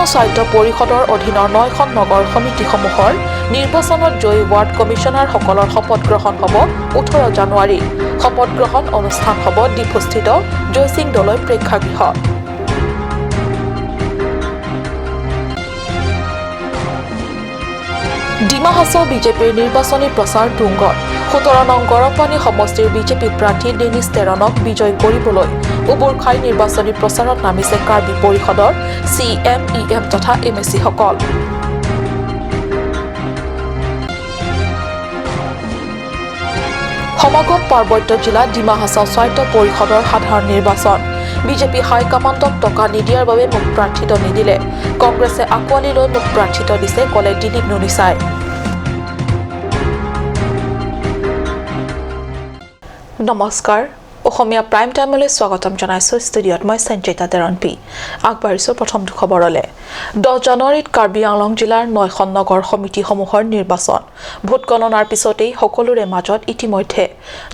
হাছাও স্বায়ত্ত পৰিষদৰ অধীনৰ 9খন নগৰ সমিতিসমূহৰ নিৰ্বাচনত জয়ী ৱাৰ্ড কমিছনাৰসকলৰ শপত গ্ৰহণ হ'ব 18 জানুৱাৰী। শপত গ্ৰহণ অনুষ্ঠান হ'ব ডিফুস্থিত জয়সিং দলৈ প্ৰেক্ষাগৃহত। ডিমা হাছাও বিজেপিৰ নিৰ্বাচনী প্ৰচাৰ তুংগত। 17 নং গৰমপানী সমষ্টিৰ বিজেপি প্ৰাৰ্থী ডেনিছ টেৰণক বিজয় কৰিবলৈ উবুৰ খাই নিৰ্বাচনী প্ৰচাৰত নামিছে কাৰ্বি পৰিষদৰ চি এম, ই এম তথা এম এ চিসকল। সমাগত পাৰ্বত্য জিলা ডিমা হাছাও স্বায়ত্ত পৰিষদৰ সাধাৰণ নিৰ্বাচন। বিজেপি হাইকমাণ্ডক টকা নিদিয়াৰ বাবে মোক প্ৰাৰ্থিত্ব নিদিলে, কংগ্ৰেছে আঁকোৱালি লৈ মোক প্ৰাৰ্থিত্ব দিছে, ক'লে দিলীপ নুনিচাই। নমস্কাৰ, অসমীয়া প্ৰাইম টাইমলৈ স্বাগতম জনাইছোঁ। ষ্টুডিঅ'ত মই সঞ্চিতা তেৰণ পি। আগবাঢ়িছোঁ প্ৰথমটো খবৰলৈ। 10 জানুৱাৰীত কাৰ্বি আংলং জিলাৰ 9খন নগৰ সমিতিসমূহৰ নিৰ্বাচন। ভোটগণনাৰ পিছতেই সকলোৰে মাজত ইতিমধ্যে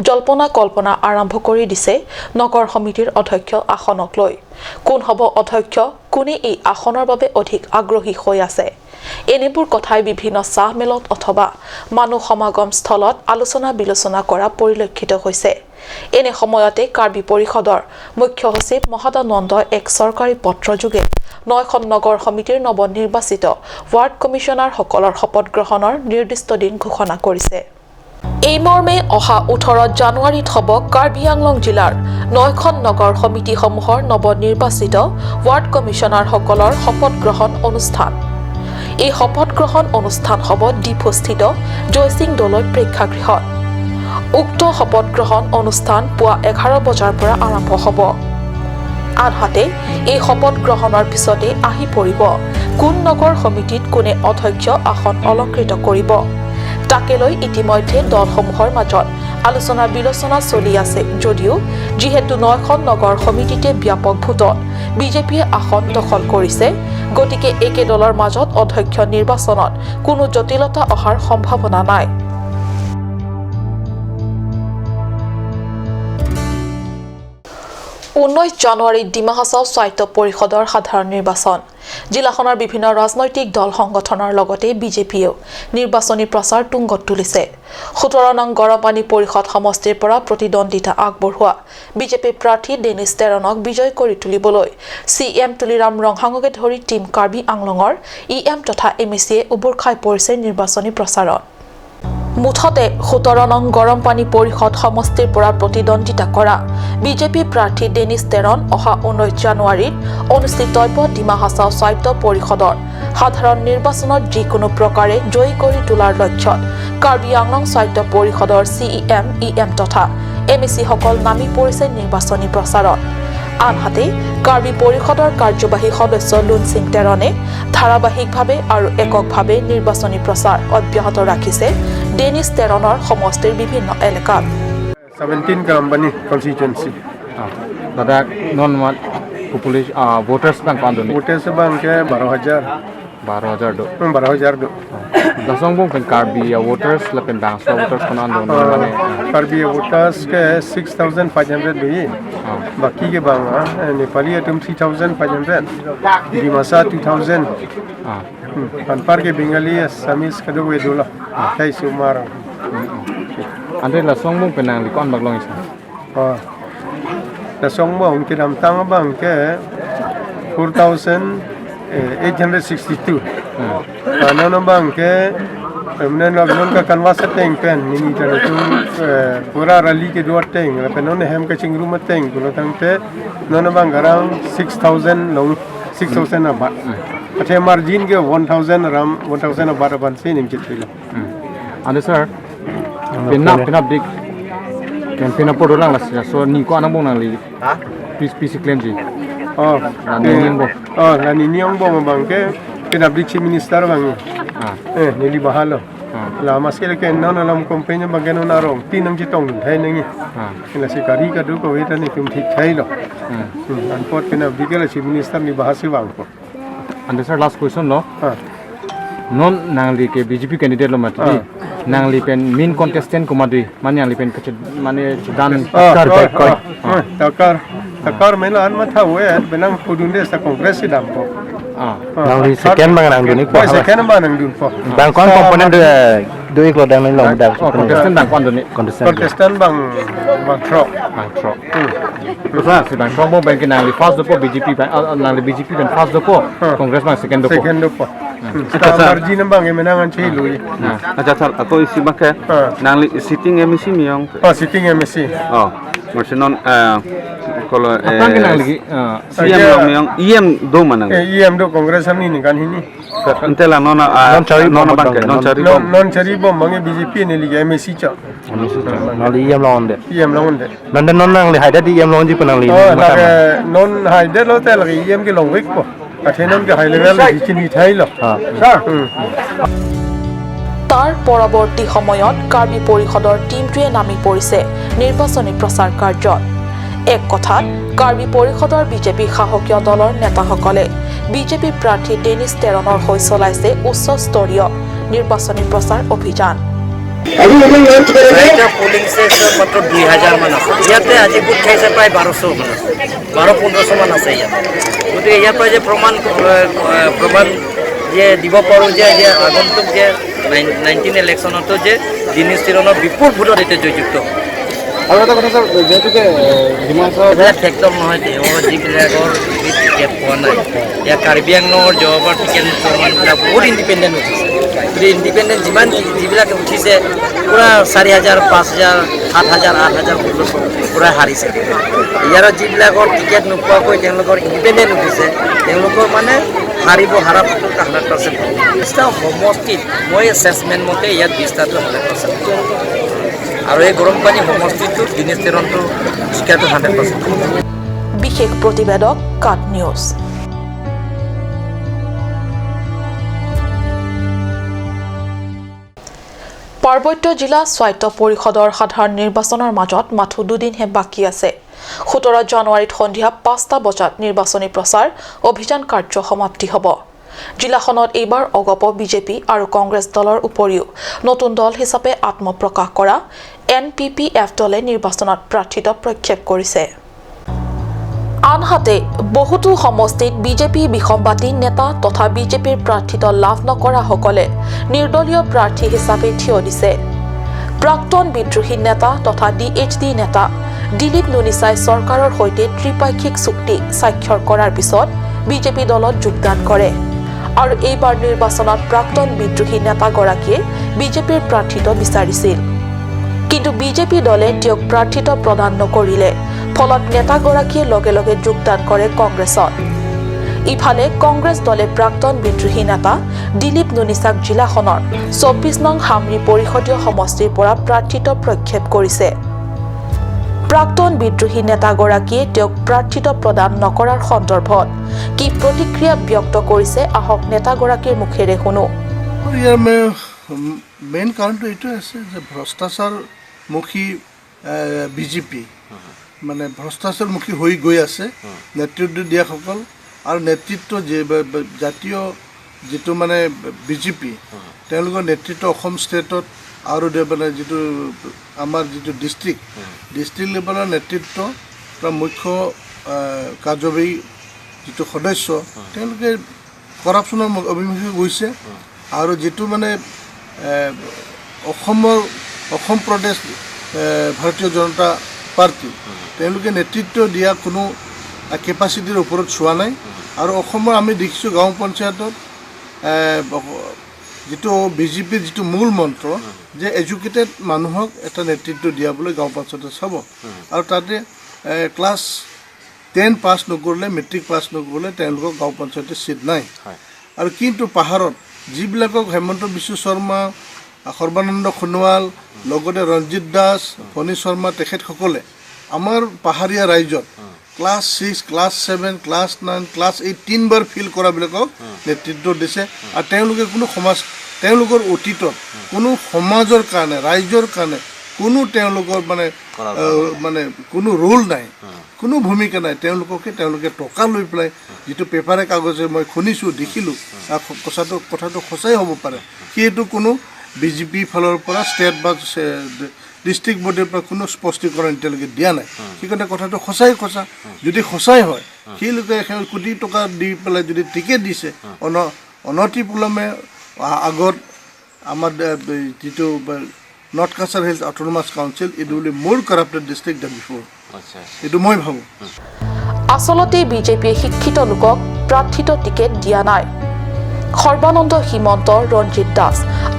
জল্পনা কল্পনা আৰম্ভ কৰি দিছে নগৰ সমিতিৰ অধ্যক্ষ আসনক লৈ। কোন হ'ব অধ্যক্ষ, কোনে এই আসনৰ বাবে অধিক আগ্ৰহী হৈ আছে, এনেবোৰ কথাই বিভিন্ন চাহ মেলত অথবা মানুহ সমাগম স্থলত আলোচনা বিলোচনা কৰা পৰিলক্ষিত হৈছে। এনে সময়তে কাৰ্বি পৰিষদৰ মুখ্য সচিব মহাদানন্দই এক চৰকাৰী পত্ৰযোগে 9খন নগৰ সমিতিৰ নৱনিৰ্বাচিত ৱাৰ্ড কমিছনাৰসকলৰ শপত গ্ৰহণৰ নিৰ্দিষ্ট দিন ঘোষণা কৰিছে। এই মৰ্মে অহা 18 জানুৱাৰীত হ'ব কাৰ্বি আংলং জিলাৰ 9খন নগৰ সমিতিসমূহৰ নৱনিৰ্বাচিত ৱাৰ্ড কমিছনাৰসকলৰ শপত গ্ৰহণ অনুষ্ঠান। এই শপত গ্ৰহণ অনুষ্ঠান হ'ব ডিফুস্থিত জয়সিং দলৈ প্ৰেক্ষাগৃহত। উক্ত শপত গ্ৰহণ অনুষ্ঠান পুৱা 11 বজাৰ পৰা আৰম্ভ হ'ব। আনহাতে এই শপত গ্ৰহণৰ পিছতে আহি পৰিব কোন নগৰ সমিতিত কোনে অধ্যক্ষ আসন অলংকৃত কৰিব, তাকে লৈ ইতিমধ্যে দলসমূহৰ মাজত আলোচনা বিলোচনা চলি আছে যদিও যিহেতু 9খন নগৰ সমিতিতে ব্যাপক ভোটত বিজেপিয়ে আসন দখল কৰিছে, গতিকে একে দলৰ মাজত অধ্যক্ষ নিৰ্বাচনত কোনো জটিলতা অহাৰ সম্ভাৱনা নাই। 19 জানুৱাৰীত ডিমা হাছাও স্বায়ত্ত পৰিষদৰ সাধাৰণ নিৰ্বাচন। জিলাখনৰ বিভিন্ন ৰাজনৈতিক দল সংগঠনৰ লগতে বিজেপিয়েও নিৰ্বাচনী প্ৰচাৰ তুংগত তুলিছে। 17 নং গৰমপানী পৰিষদ সমষ্টিৰ পৰা প্ৰতিদ্বন্দ্বিতা আগবঢ়োৱা বিজেপি প্ৰাৰ্থী ডেনিছ টেৰণক বিজয় কৰি তুলিবলৈ চি এম তুলিৰাম ৰংহাঙকে ধৰি টীম কাৰ্বি আংলঙৰ ই এম তথা এম এ চিয়ে উবুৰ খাই পৰিছে নিৰ্বাচনী প্ৰচাৰত। মুঠতে 17 নং গৰমপানী পৰিষদ সমষ্টিৰ পৰা প্ৰতিদ্বন্দ্বিতা কৰা বিজেপি প্ৰাৰ্থী ডেনিছ টেৰণ অহা 19 জানুৱাৰীত অনুষ্ঠিতব্য ডিমা হাছাও স্বায়ত্ত পৰিষদৰ সাধাৰণ নিৰ্বাচনত যিকোনো প্ৰকাৰে জয়ী কৰি তোলাৰ লক্ষ্যত কাৰ্বি আংলং স্বায়ত্ত পৰিষদৰ C E M, E M তথা এম এ চিসকল নামি পৰিছে নিৰ্বাচনী প্ৰচাৰত। আনহাতে কাৰ্বি পৰিষদৰ কাৰ্যবাহী সদস্য লুনসিং টেৰণে ধাৰাবাহিকভাৱে আৰু এককভাৱে নিৰ্বাচনী প্ৰচাৰ অব্যাহত ৰাখিছে ডেনিছ টেৰণৰ সমষ্টিৰ বিভিন্ন এলেকাত। 17 Garampani constituency. দাদা non population voters bank andoni Voters bank ke 12,000. 12,000 do 12,000 do. Lasong bong pen Karbi voters la pen bang sa voters kon andoni mane Karbi voters ke 6,500 bhi. Baki ke bang Nepali atum 3,500. Dimasa 2,000. Anpar ke Bengali Assamese ke do we dola. Thai sumar. Ande lasong bong pen nang likon baglong isa. Lasong bong ke dam tang bang ke 4,862. Ano bang ke हमने lockdown का Kanwas tang pen mini तरह तुम पूरा rally के दो tang pen नोने हम के चिंगरू में tang गुलो तंग ते नोने bang garang 6,000 long 6,000 abat. अच्छा मार्जिन के 1,000 राम 1,000 abat aban से निम चित फिलो. Ande sir pena pena big campaign apor lang la so ni ko anang bong nang li PC PC claim ji. Oh, la ni bo. Oh, la ni niong bo bang ke pena big chief minister bang. Nili bahalo. La maske ke non alam company bang ke non arong tin nang chitong thai nang ni. La si kari ka du ko eta ni tum thik thai lo. An pot pena big la chief minister ni bahasi bang ko. Ande sir last question lo. Non nang li ke BJP candidate lo matli. Nang li pen main contestant ko madui mane ang li pen kach mane dan takar takar takar mela an matha we benang pudunde sa Congress dam ko. Nang li second bang nang dun po second bang nang dun po bang kon component dui ko dang long da contestant bang kon dun contestant bang bang tro bang tro sa si bang tro mo bang nang li first do po BJP bang nang li BJP bang first do po Congress bang second do po second do po margin bang menangan che lui acha sir ako isi bang nang li sitting MEC miyong oh sitting MEC oh marsinon kalau apa nang lagi CM long miyong EM do manang EM do Congress amni ni kan hini entela nona nona bang non cari bom non cari bom bang BJP ni lagi MEC cha non li EM long de EM long de non non nang li haida di EM long ji panang li oh non haida lo te lagi EM ke long wik po athe non ke high level ji ni thai lo তাৰ পৰৱৰ্তী সময়ত কাৰ্বি পৰিষদৰ টীমটোৱে নামি পৰিছে নিৰ্বাচনী প্ৰচাৰ কাৰ্যত। এক কথাত কাৰ্বি পৰিষদৰ বিজেপি শাসকীয় দলৰ নেতাসকলে বিজেপি প্ৰাৰ্থী ডেনিছ টেৰণৰ হৈ চলাইছে উচ্চ স্তৰীয় নিৰ্বাচনী প্ৰচাৰ অভিযান। পলিং ষ্টেচন মাত্ৰ 2000 মান আছে ইয়াতে, আজি গোট খাইছে প্ৰায় 1200 মান আছে, 1200-1500 মান আছে ইয়াত। গতিকে ইয়াৰ পৰা যে প্ৰমাণ প্ৰমাণ যে দিব পাৰোঁ যে আগন্তুক যে 19 ইলেকশ্যনতো যে ডেনিছ টেৰণৰ বিপুল ভোটত এতিয়া জয়যুক্ত। আৰু এটা কথা স্যাৰ, যিহেতুকে এইবিলাক ফেক্টৰ নহয়, তেওঁৰ যিবিলাকৰ টিকেট পোৱা নাই, ইয়াত কাৰ্বি আংলঙৰ যোৱাবাৰ টিকেট নোপোৱা মানুহবিলাক বহুত ইণ্ডিপেণ্ডেণ্ট উঠিছে। গতিকে ইণ্ডিপেণ্ডেণ্ট যিমান যিবিলাক উঠিছে পূৰা 4000, 5000, 7000, 8000 পূৰা হাৰিছে। ইয়াৰ যিবিলাকৰ টিকেট নোপোৱাকৈ তেওঁলোকৰ ইণ্ডিপেণ্ডেণ্ট উঠিছে, তেওঁলোকৰ মানে হাৰিব, হাৰা 100%। 20টা সমষ্টিত মই এছেচমেণ্ট মতে ইয়াত 20টাটো 100%, আৰু এই গৰম পানী সমষ্টিটোত ডেনিছ টেৰণটো জিকাটো 100%। বিশেষ প্ৰতিবেদক কাট নিউজ। পাৰ্বত্য জিলা স্বায়ত্ত পৰিষদৰ সাধাৰণ নিৰ্বাচনৰ মাজত মাথো দুদিনহে বাকী আছে। 17 জানুৱাৰীত সন্ধিয়া 5টা বজাত নিৰ্বাচনী প্ৰচাৰ অভিযান কাৰ্য সমাপ্তি হ'ব। জিলাখনত এইবাৰ অগপ, বিজেপি আৰু কংগ্ৰেছ দলৰ উপৰিও নতুন দল হিচাপে আত্মপ্ৰকাশ কৰা এন পি পি এফ দলে নিৰ্বাচনত প্ৰাৰ্থিত্ব প্ৰক্ষেপ কৰিছে। আনহাতে বহুতো সমষ্টিত বিজেপি বিসম্বাদী নেতা তথা বিজেপিৰ প্ৰাৰ্থিত্ব লাভ নকৰাসকলে নিৰ্দলীয় প্ৰাৰ্থী হিচাপে থিয় দিছে। প্ৰাক্তন বিদ্ৰোহী নেতা তথা ডি এইচ ডি নেতা দিলীপ নুনিচাই চৰকাৰৰ সৈতে ত্ৰিপাক্ষিক চুক্তি স্বাক্ষৰ কৰাৰ পিছত বিজেপি দলত যোগদান কৰে আৰু এইবাৰ নিৰ্বাচনত প্ৰাক্তন বিদ্ৰোহী নেতাগৰাকীয়ে বিজেপিৰ প্ৰাৰ্থিত্ব বিচাৰিছিল, কিন্তু বিজেপি দলে তেওঁক প্ৰাৰ্থিত্ব প্ৰদান নকৰিলে। ফলত নেতাগৰাকীয়ে লগে লগে যোগদান কৰে কংগ্ৰেছত। ইফালে কংগ্ৰেছ দলে প্ৰাক্তন বিদ্ৰোহী নেতা দিলীপ নুনিচাক জিলাখনৰ 24 নং হামৰি পৰিষদীয় সমষ্টিৰ পৰা প্ৰাৰ্থিত্ব প্ৰক্ষেপ কৰিছে। প্ৰাক্তন বিদ্ৰোহী নেতাগৰাকীয়ে তেওঁক প্ৰাৰ্থিত্ব প্ৰদান নকৰাৰ সন্দৰ্ভত কি প্ৰতিক্ৰিয়া ব্যক্ত কৰিছে আহক নেতাগৰাকীৰ মুখেৰে শুনো। ইয়াৰ মেইন কাৰণটো এইটোৱে আছে যে ভ্ৰষ্টাচাৰমুখী বিজেপি মানে ভ্ৰষ্টাচাৰমুখী হৈ গৈ আছে নেতৃত্ব দিয়াসকল, আৰু নেতৃত্ব যে জাতীয় যিটো মানে বিজেপি তেওঁলোকৰ নেতৃত্ব অসম ষ্টেটত আৰু মানে যিটো আমাৰ যিটো ডিষ্ট্ৰিক্ট লেভেলৰ নেতৃত্ব বা মুখ্য কাৰ্যবাহী যিটো সদস্য তেওঁলোকে কৰাপশ্যনৰ অভিমুখে গৈছে। আৰু যিটো মানে অসমৰ অসম প্ৰদেশ ভাৰতীয় জনতা পাৰ্টি তেওঁলোকে নেতৃত্ব দিয়া কোনো কেপাচিটিৰ ওপৰত চোৱা নাই। আৰু অসমৰ আমি দেখিছোঁ গাঁও পঞ্চায়তত যিটো বিজেপিৰ যিটো মূল মন্ত্ৰ যে এডুকেটেড মানুহক এটা নেতৃত্ব দিয়াবলৈ গাঁও পঞ্চায়তত চাব, আৰু তাতে ক্লাছ 10 পাছ নকৰিলে, মেট্ৰিক পাছ নকৰিলে তেওঁলোকক গাঁও পঞ্চায়তৰ ছিট নাই। আৰু কিন্তু পাহাৰত যিবিলাকক হেমন্ত বিশ্ব শৰ্মা, সৰ্বানন্দ সোণোৱাল, লগতে ৰঞ্জিত দাস, ফণী শৰ্মা তেখেতসকলে আমাৰ পাহাৰীয়া ৰাজ্যত ক্লাছ 6, ক্লাছ 7, ক্লাছ 9, ক্লাছ 8 তিনিবাৰ ফেইল কৰাবিলাকক নেতৃত্ব দিছে। আৰু তেওঁলোকে কোনো সমাজ, তেওঁলোকৰ অতীতত কোনো সমাজৰ কাৰণে, ৰাইজৰ কাৰণে কোনো তেওঁলোকৰ মানে মানে কোনো ৰোল নাই, কোনো ভূমিকা নাই। তেওঁলোককে তেওঁলোকে টকা লৈ পেলাই যিটো পেপাৰে কাগজে মই শুনিছোঁ, দেখিলোঁ, কথাটো সঁচাই হ'ব পাৰে, সেইটো কোনো বিজেপি ফালৰ পৰা ষ্টেট বা ডিষ্ট্ৰিক্ট বডিৰ পৰা কোনো স্পষ্টীকৰণ এতিয়ালৈকে দিয়া নাই। সেইকাৰণে কথাটো সঁচাই সঁচা, যদি সঁচাই হয় সেই লোকে কোটি টকা দি পেলাই যদি টিকেট দিছে অনতিপলমে আগত আমাৰ যিটো North Cachar Hills Autonomous Council it will be more corrupted district than before, এইটো মই ভাবোঁ। আচলতে বিজেপিয়ে শিক্ষিত লোকক প্ৰাৰ্থিত টিকেট দিয়া নাই। সৰ্বানন্দ হিমন্ত, ৰঞ্জিত দাস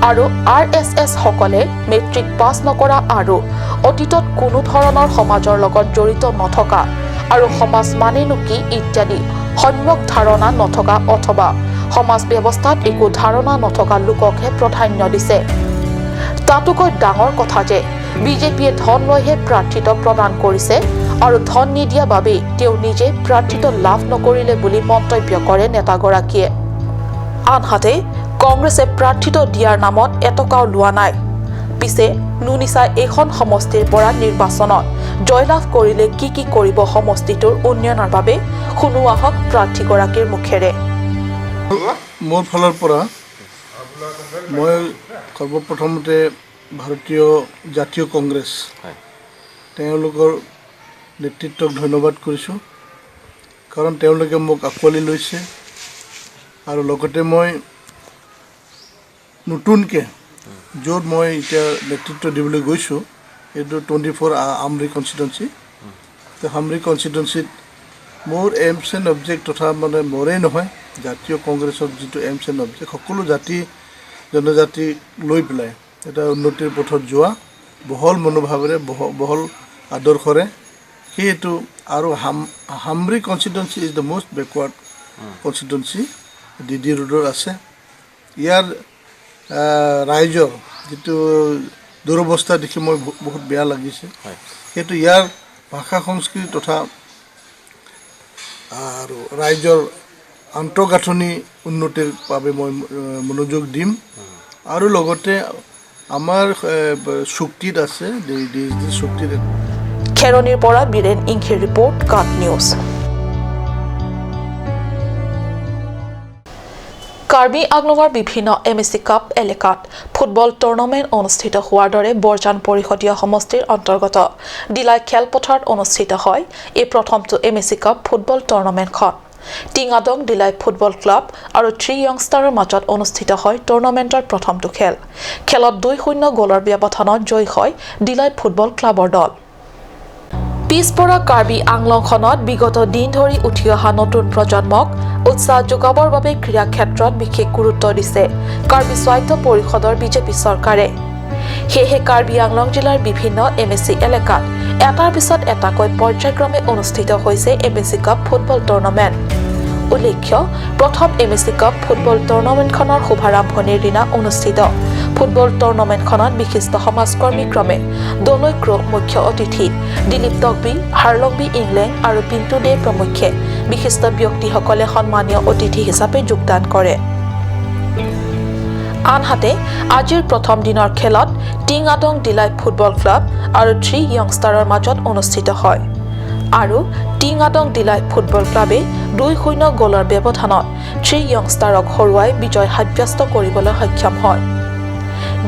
আৰু RSS সকলে মেট্ৰিক পাছ নকৰা আৰু অতীতত কোনো ধৰণৰ সমাজৰ লগত জড়িত নথকা আৰু সমাজ মানেনো কি ইত্যাদি সম্যক ধাৰণা নথকা অথবা সমাজ ব্যৱস্থাত একো ধাৰণা নথকা লোককহে প্ৰাধান্য দিছে। তাতোকৈ ডাঙৰ কথা যে বিজেপিয়ে ধন লৈহে প্ৰাৰ্থিত্ব প্ৰদান কৰিছে আৰু ধন নিদিয়া বাবেই তেওঁ নিজে প্ৰাৰ্থিত্ব লাভ নকৰিলে বুলি মন্তব্য কৰে নেতাগৰাকীয়ে। আনহাতে কংগ্ৰেছে প্ৰাৰ্থিত্ব দিয়াৰ নামত এটকাও লোৱা নাই। পিছে নুনিচাই এইখন সমষ্টিৰ পৰা নিৰ্বাচনত জয়লাভ কৰিলে কি কি কৰিব সমষ্টিটোৰ উন্নয়নৰ বাবে শুনোৱা হওক প্ৰাৰ্থীগৰাকীৰ মুখেৰে। মোৰ ফালৰ পৰা মই সৰ্বপ্ৰথমতে ভাৰতীয় জাতীয় কংগ্ৰেছ তেওঁলোকৰ নেতৃত্বক ধন্যবাদ কৰিছোঁ, কাৰণ তেওঁলোকে মোক আঁকোৱালি লৈছে। আৰু লগতে মই নতুনকৈ য'ত মই এতিয়া নেতৃত্ব দিবলৈ গৈছোঁ এইটো 24 হামৰি কনষ্টিটুৱেঞ্চি। তো হামৰি কনষ্টিটুৱেঞ্চিত মোৰ এইমছ এণ্ড অবজেক্ট তথা মানে মোৰেই নহয়, জাতীয় কংগ্ৰেছৰ যিটো এইমছ এণ্ড অবজেক্ট সকলো জাতি জনজাতি লৈ পেলাই এটা উন্নতিৰ পথত যোৱা বহল মনোভাৱেৰে বহল আদৰ্শৰে সেইটো। আৰু Hamri constituency is the most backward constituency, D ৰোডৰ আছে। ইয়াৰ ৰাইজৰ যিটো দুৰৱস্থা দেখি মই বহুত বেয়া লাগিছে। সেইটো ইয়াৰ ভাষা সংস্কৃতি তথা আৰু ৰাইজৰ আন্তঃগাঁথনি উন্নতিৰ বাবে মই মনোযোগ দিম। আৰু লগতে আমাৰ চুক্তিত আছে চুক্তিত। খেৰণিৰ পৰা বীৰেন ইংখিৰ ৰিপৰ্ট, কাট নিউজ। কাৰ্বি আংলঙৰ বিভিন্ন MAC cup এলেকাত ফুটবল টুৰ্ণামেণ্ট অনুষ্ঠিত হোৱাৰ দৰে বৰজান পৰিষদীয় সমষ্টিৰ অন্তৰ্গত ডিলাই খেলপথাৰত অনুষ্ঠিত হয় এই প্ৰথমটো MAC cup football টুৰ্ণামেণ্টখন। টিঙাদং ডিলাই ফুটবল ক্লাব আৰু থ্ৰী য়ংষ্টাৰৰ মাজত অনুষ্ঠিত হয় টুৰ্ণামেণ্টৰ প্ৰথমটো খেল। খেলত 2-0 গ'লৰ ব্যৱধানত জয়ী হয় ডিলাই ফুটবল ক্লাবৰ দল। পিছপৰা কাৰ্বি আংলংখনত বিগত দিন ধৰি উঠি অহা নতুন প্ৰজন্মক উৎসাহ যোগাবৰ বাবে ক্ৰীড়া ক্ষেত্ৰত বিশেষ গুৰুত্ব দিছে কাৰ্বি স্বায়ত্ত পৰিষদৰ বিজেপি চৰকাৰে। সেয়েহে কাৰ্বি আংলং জিলাৰ বিভিন্ন MAC এলেকাত এটাৰ পিছত এটাকৈ পৰ্যায়ক্ৰমে অনুষ্ঠিত হৈছে MAC cup football tournament. উল্লেখ্য, প্ৰথম MAC cup football টুৰ্ণামেণ্টখনৰ শুভাৰম্ভণিৰ দিনা অনুষ্ঠিত ফুটবল টুৰ্ণামেণ্টখনত বিশিষ্ট সমাজকৰ্মী ক্ৰমে দলৈ ক্ৰ মুখ্য অতিথি দিলীপ টকবি, হাৰলংবি ইংলেং আৰু পিণ্টু দে প্ৰমুখ্যে বিশিষ্ট ব্যক্তিসকলে সন্মানীয় অতিথি হিচাপে যোগদান কৰে। আনহাতে আজিৰ প্ৰথম দিনৰ খেলত টিঙাদং ডিলাই ফুটবল ক্লাব আৰু থ্ৰী য়ংষ্টাৰৰ মাজত অনুষ্ঠিত হয় আৰু টিঙাদং ডিলাই ফুটবল ক্লাবে 2-0 গ'লৰ ব্যৱধানত থ্ৰী য়ংষ্টাৰক হৰুৱাই বিজয় সাব্যস্ত কৰিবলৈ সক্ষম হয়।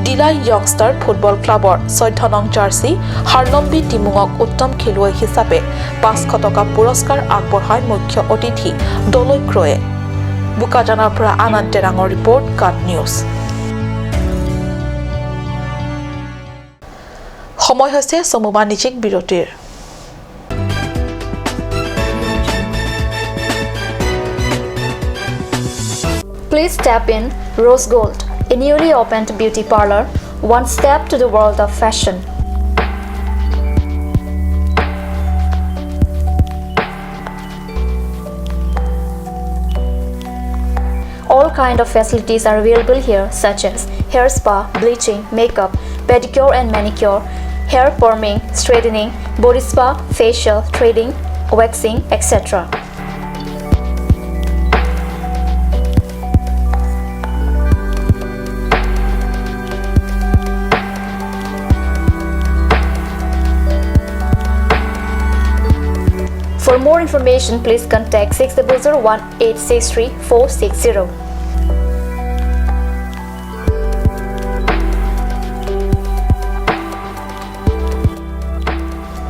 ডিলাই য়ংষ্টাৰ ফুটবল ক্লাবৰ 14 নং জাৰ্চি হাৰলম্বী টিমুঙক উত্তম খেলুৱৈ হিচাপে 500 টকা পুৰস্কাৰ আগবঢ়ায় মুখ্য অতিথি দলৈ ক্ৰয়ে। বোকাজানৰ পৰা আনন্দ তেৰাঙৰ ৰিপৰ্ট, কাট নিউজ। সময় হৈছে চমু বাণিজ্যিক বিৰতিৰ। Please tap in Rose Gold, a newly opened beauty parlor, one step to the world of fashion. All kind of facilities are available here, such as hair spa, bleaching, makeup, pedicure and manicure, hair perming, straightening, body spa, facial, threading, waxing, etc. For more information, please contact 6001 863 460.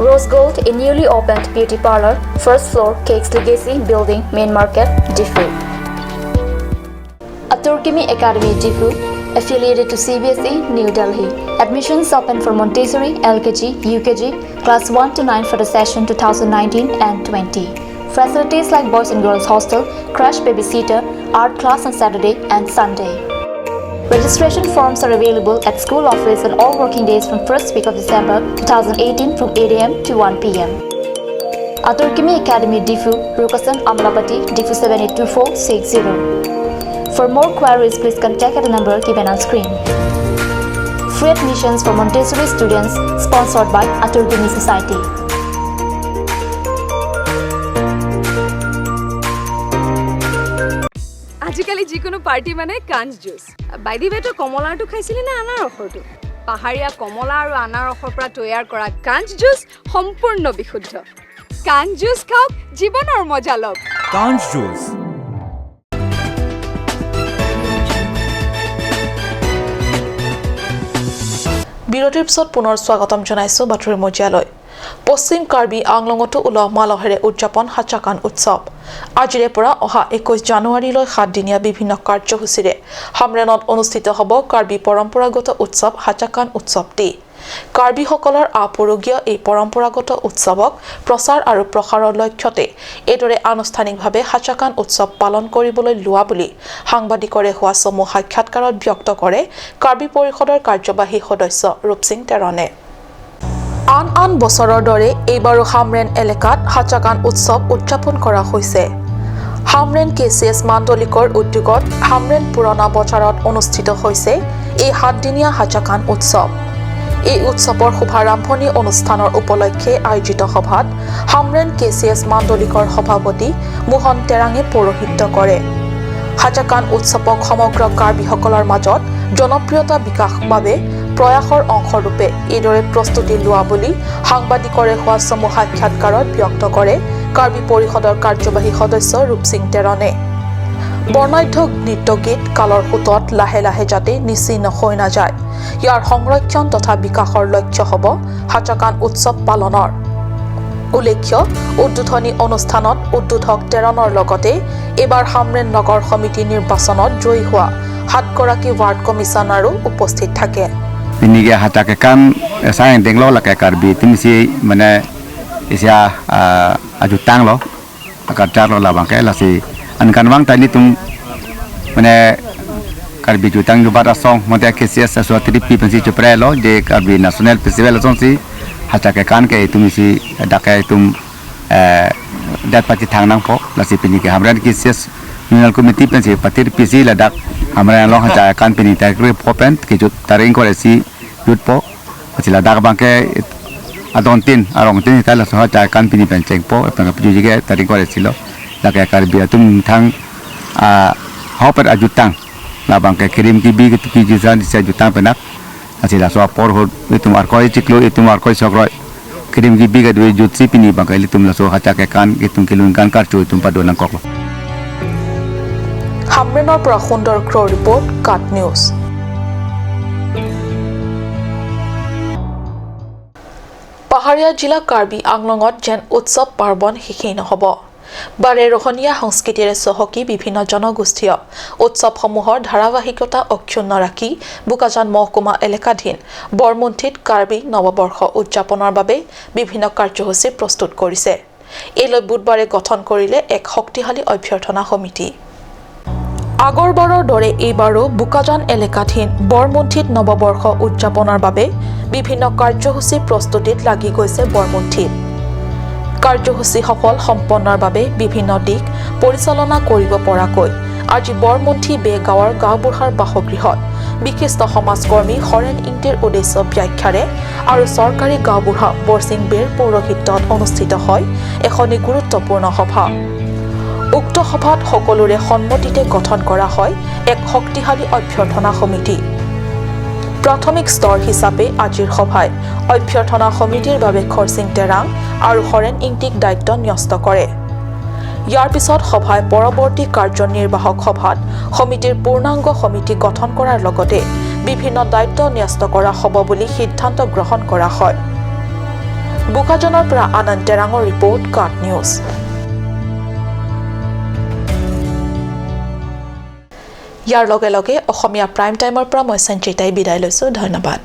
Rose Gold, a newly opened beauty parlor, first floor, Cakes Legacy Building, Main Market, Diphu. Aturkimi Academy, Diphu, affiliated to CBSE, New Delhi. Admissions open for Montessori, LKG, UKG, class 1 to 9 for the session 2019 and 20. Facilities like boys and girls hostel, crash babysitter, art class on Saturday and Sunday. Registration forms are available at school office on all working days from first week of December 2018 from 8 a.m. to 1 p.m. Aturkimi Academy, Diphu, Rukasan, Amlapati, Diphu 782460. For more queries, please contact at the number given on screen. Free admissions for Montessori students sponsored by Aturkimi Society. আজিকালি যিকোনো party মানে কাঞ্চ juice. By the ৱে, তই কমলাৰটো খাইছিলি নে আনাৰসৰটো? পাহাৰীয়া কমলা আৰু আনাৰসৰ পৰা তৈয়াৰ কৰা কাঞ্চ জুচ সম্পূৰ্ণ বিশুদ্ধ। কাঞ্চ জুচ খাওক, জীৱনৰ মজা লওক। কাঞ্চ জুচ। বিৰতিৰ পিছত পুনৰ স্বাগতম জনাইছো বাতৰি মজিয়ালৈ। পশ্চিম কাৰ্বি আংলঙতো উলহ মালহেৰে উদযাপন হাচাকান উৎসৱ। আজিৰে পৰা অহা 21 জানুৱাৰীলৈ 7দিনীয়া বিভিন্ন কাৰ্যসূচীৰে হামৰেনত অনুষ্ঠিত হ'ব কাৰ্বি পৰম্পৰাগত উৎসৱ হাচাকান উৎসৱটি। কাৰ্বিসকলৰ আপুৰুগীয় এই পৰম্পৰাগত উৎসৱক প্ৰচাৰ আৰু প্ৰসাৰৰ লক্ষ্যতে এইদৰে আনুষ্ঠানিকভাৱে হাচাকান উৎসৱ পালন কৰিবলৈ লোৱা বুলি সাংবাদিকৰে হোৱা চমু সাক্ষাৎকাৰত ব্যক্ত কৰে কাৰ্বি পৰিষদৰ কাৰ্যবাহী সদস্য ৰূপসিং তেৰণে। আন আন বছৰৰ দৰে এইবাৰো হামৰেন এলেকাত হাচাকান উৎসৱ উদযাপন কৰা হৈছে। হামৰেন কে চি এছ মাণ্ডলিকৰ উদ্যোগত হামৰেন পুৰণা বজাৰত অনুষ্ঠিত হৈছে এই 7দিনীয়া হাচাকান উৎসৱ। এই উৎসৱৰ শুভাৰম্ভণি অনুষ্ঠানৰ উপলক্ষে আয়োজিত সভাত হামৰেন কে চি এছ মাণ্ডলিকৰ সভাপতি মোহন তেৰাঙে পৌৰোহিত্য কৰে। হাচাকান উৎসৱক সমগ্ৰ কাৰ্বিসকলৰ মাজত জনপ্ৰিয়তা বিকাশ বাবে প্ৰয়াসৰ অংশৰূপে এইদৰে প্ৰস্তুতি লোৱা বুলি সাংবাদিকৰে হোৱা চমু সাক্ষাৎকাৰত ব্যক্ত কৰে কাৰ্বি পৰিষদৰ কাৰ্যবাহী সদস্য ৰূপসিং তেৰণে। বৰ্ণাঢ্য নৃত্যগীত কালৰ সোঁতত লাহে লাহে যাতে নিশ্চিহ্ন হৈ নাযায় ইয়াৰ সংৰক্ষণ তথা বিকাশৰ লক্ষ্য হ'ব হাচাকান উৎসৱ পালনৰ। উল্লেখ্য, উদ্বোধনী অনুষ্ঠানত উদ্বোধক তেৰণৰ লগতে এইবাৰ হামৰেন নগৰ সমিতি নিৰ্বাচনত জয়ী হোৱা 7গৰাকী ৱাৰ্ড কমিছনাৰো উপস্থিত থাকে। Pinige hatakekan sayang denglo la karbi timsi mane isia ajutang lo akar lo la bangke la si an kanwang tani tum mane karbi jutang ju bara song mate KCS so tri pi pensi chupre lo je karbi national festival song si hatakekan ke tumsi dakai tum dat pati thangnang po la si pinige hamran KCS union committee pensi patir pc la dak hamran lo hatakan pini tar popen ke jut taring ko si jut po sila dak bangke adon tin arong tin ta la so hatakan pini pen cheng po pen ka ju ge taring ko si lo la ka karbi tum thang a hopper ajutang la bangke kirim ki bi ki ji san sa jutang penak sila so por ho tum ar koi chiklo tum ar koi sogroi kirim ki bi ga dui jut si pini bangke tum la so hatakan tum kilun kan kar chu tum pa do nang kok lo. হামৰেনৰ পৰা সুন্দৰ ক্ৰ' report, কাট news. পাহাৰীয়া জিলা কাৰ্বি আংলঙত যেন উৎসৱ পাৰ্বণ শেষেই নহ'ব। বাৰে ৰহণীয়া সংস্কৃতিৰে চহকী বিভিন্ন জনগোষ্ঠীয় উৎসৱসমূহৰ ধাৰাবাহিকতা অক্ষুণ্ণ ৰাখি বোকাজান মহকুমা এলেকাধীন বৰমুণ্ঠিত কাৰ্বি নৱবৰ্ষ উদযাপনৰ বাবে বিভিন্ন কাৰ্যসূচী প্ৰস্তুত কৰিছে। এই লৈ বুধবাৰে গঠন কৰিলে এক শক্তিশালী অভ্যৰ্থনা সমিতি। আগৰবাৰৰ দৰে এইবাৰো বোকাজান এলেকাধীন বৰমুণ্ঠিত নৱবৰ্ষ উদযাপনৰ বাবে বিভিন্ন কাৰ্যসূচী প্ৰস্তুতিত লাগি গৈছে বৰমুণ্ঠিত। কাৰ্যসূচী সফল সম্পন্নৰ বাবে বিভিন্ন দিশ পৰিচালনা কৰিব পৰাকৈ আজি বৰমুণ্ঠি বে গাঁৱৰ গাঁওবুঢ়াৰ বাসগৃহত বিশিষ্ট সমাজকৰ্মী হৰেণ ইংতিৰ উদ্দেশ্য ব্যাখ্যাৰে আৰু চৰকাৰী গাঁওবুঢ়া বৰসিং বেৰ পৌৰোহিত্যত অনুষ্ঠিত হয় এখনি গুৰুত্বপূৰ্ণ সভা। উক্ত সভাত সকলোৰে সন্মতিতে গঠন কৰা হয় এক শক্তিশালী অভ্যৰ্থনা সমিতি। প্ৰাথমিক স্তৰ হিচাপে আজিৰ সভাই অভ্যৰ্থনা সমিতিৰ বাবে খৰচিং তেৰাং আৰু হৰেণ ইংতিক দায়িত্ব ন্যস্ত কৰে। ইয়াৰ পিছত সভাই পৰৱৰ্তী কাৰ্যনিৰ্বাহক সভাত সমিতিৰ পূৰ্ণাংগ সমিতি গঠন কৰাৰ লগতে বিভিন্ন দায়িত্ব ন্যস্ত কৰা হ'ব বুলি সিদ্ধান্ত গ্ৰহণ কৰা হয়। বোকাজানৰ পৰা আনন্দ টেৰাঙৰ ৰিপৰ্ট, কাট নিউজ। ইয়াৰ লগে লগে অসমীয়া প্ৰাইম টাইমৰ পৰা মই সঞ্চিতাই বিদায় লৈছোঁ। ধন্যবাদ।